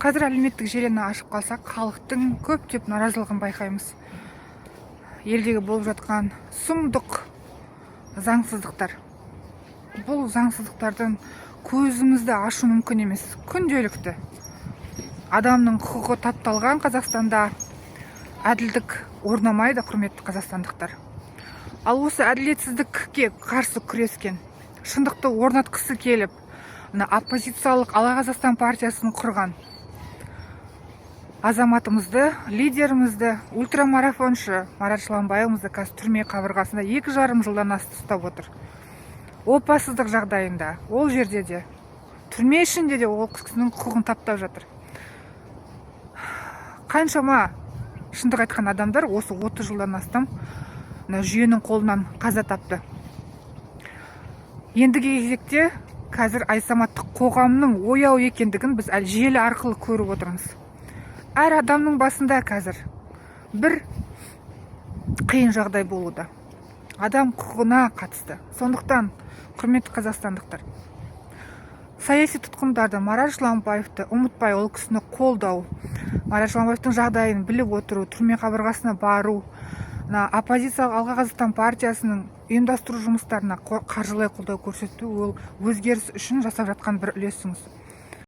Қазір әлеуметтік желіні ашып қалсақ, халықтың көптеп наразылығын байқаймыз. Елдегі болып жатқан сұмдық заңсыздықтар, бұл заңсыздықтардан көзімізді ашу мүмкін емес. Күнделікті адамның құқығы тапталған Қазақстанда әділдік орнамайды, құрметті қазақстандықтар. Ал осы әділетсіздікке қарсы күрескен, шындықты орнатқысы келіп, мына оппозициялық «Алға Қазақстан» партиясын құрған азаматымызды, лидерімізді, ультрамарафоншы Марат Жыланбайұлымызды қазір түрме қабырғасында 2,5 жылдан асты ұстап отыр. Опасыздық жағдайында ол жерде де, түрме ішінде де ол кісінің құқығын таптап жатыр. Қаншама шындық айтқан адамдар осы 30 жылдан астам мына жүйенің қолынан қаза тапты. Ендігі кезекте қазір азаматтық қоғамның ояу екендігін біз әлі желі арқылы көріп отырмыз. Әр адамның басында қазір бір қиын жағдай болуда адам құқығына қатысты. Сондықтан, құрметті қазақстандықтар, саяси тұтқындарды, Марат Жыланбаевты ұмытпай, ол кісіні қолдау, Марат Жыланбаевтың жағдайын біліп отыру, түрме қабырғасына бару, мына оппозициялық «Алға Қазақстан» партиясының ұйымдастыру жұмыстарына қаржылай қолдау көрсету — ол өзгеріс үшін жасап жатқан бір үлесіңіз.